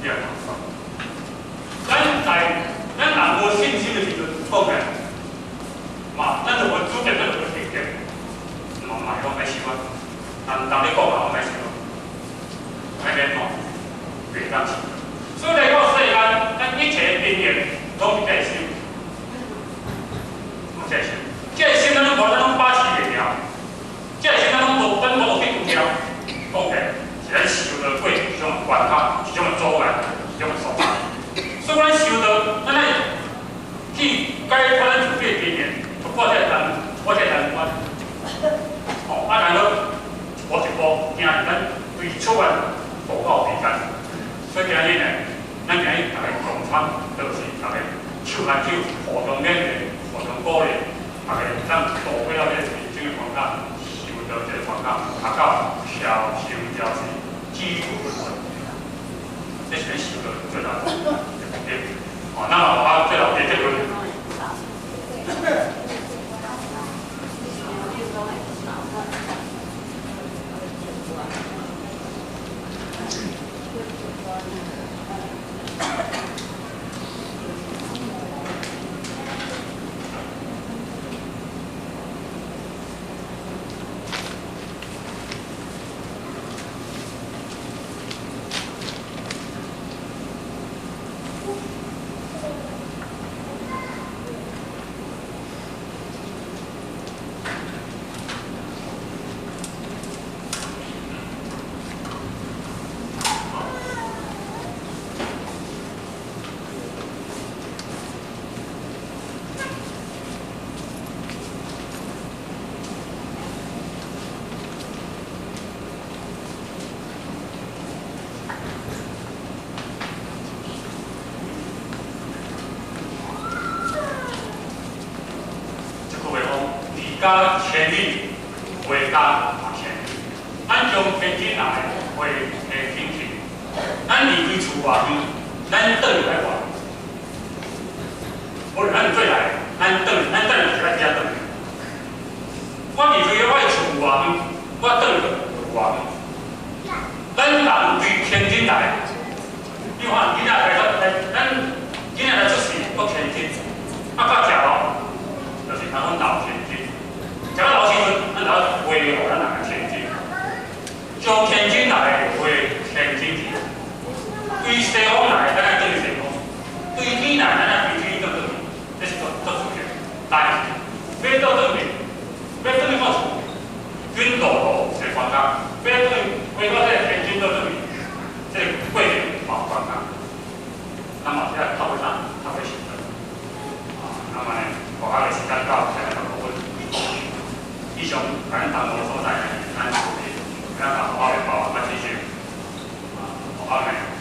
你也通算。咱在咱人無信心的時陣，講起來，嘛，咱就無主見，咱就無定見，嘛嘛是講歹想啊。人人咧講啊，我歹想，歹免吼，袂當想。所以來講世間，咱一切的經驗攏是這個心，攏這個心，這個心咱攏無，咱攏把持袂牢，這個心咱攏無，咱無去除掉。講起來是咱受到過一種關卡，一種阻礙，一種所在。所以咱受到，咱愛去解脫咱自己的經驗，突破這個難，突破這個難關。哦，啊，然後一步一步，行入咱對出來步到平安。所以今日呢，咱今日大家共參，就是大家手牽手，互相勉勵，互相鼓勵，大家咱度過了這個人生的關卡，受到這個關卡，達到消心了事，止步不前。這是咱修道最大的目的。哦，那麼我最後結論。家千里，回家嘛千里。咱從天津來，回天津去。咱離開厝偌遠，咱轉來偌遠。無論咱做來，咱轉，咱轉是愛遮轉。我離開我的厝偌遠，我轉就偌遠。咱人對天津來，你看囡仔來來，咱囡仔來出世，閣天津，啊，到食咯，就是通講老天津。食到老時陣，咱就回予咱人的天津，將天津來回天津去。對西方來，咱愛轉西方；對天來，咱愛對天轉轉去。這是足足自然。但是欲倒轉去，欲轉去到厝，緊路路一個關卡；欲轉回到這個天津倒轉去，這個過程嘛有關卡。那麼這個透過啥？透過時間。啊，那麼呢，我下個時間到，再來討論。以上，咱同學所在，咱厝裡，咱同學的包括知識，啊，包括呢。